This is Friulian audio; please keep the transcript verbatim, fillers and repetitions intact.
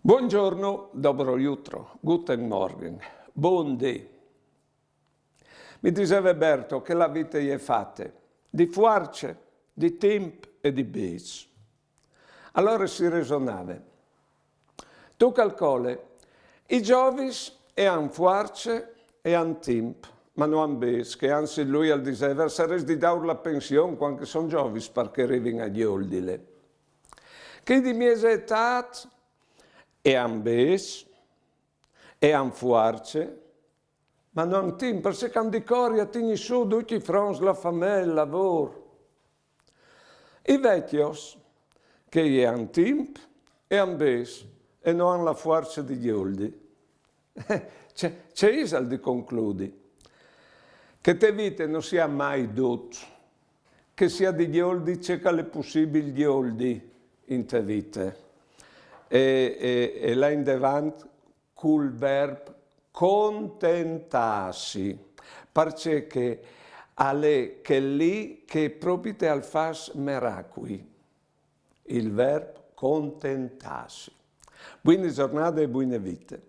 Buongiorno, dobro jutro, guten Morgen, bundì. Mi diseve Berto che la vite e je fate di fuarce, di timp e di bêçs. Alore si resonave. Tu calcole, i zovis e àn fuarce e àn timp, ma no àn bêçs, che anzit lui al diseve: al sarès di daur la pension cuant che son zovis par che rivin a gjoldile. Chei di mieze etât e àn bêçs e àn fuarce, ma no àn timp, parcè che àn di cori a tignî sù ducj i fronts, la famee, il lavôr. I vecjos, chei e àn timp e àn bêçs e no àn la fuarce di gjoldi. Ce, ce isal di concludi? Che te vite no si à mai dut, che si à di gjoldi ce che al è pussibil gjoldi inte vite. E, e, e lâ indevant cul verb contentâsi, parcè che al è chel li che propite al fâs meracui, il verb contentâsi. Buine zornade e buine vite.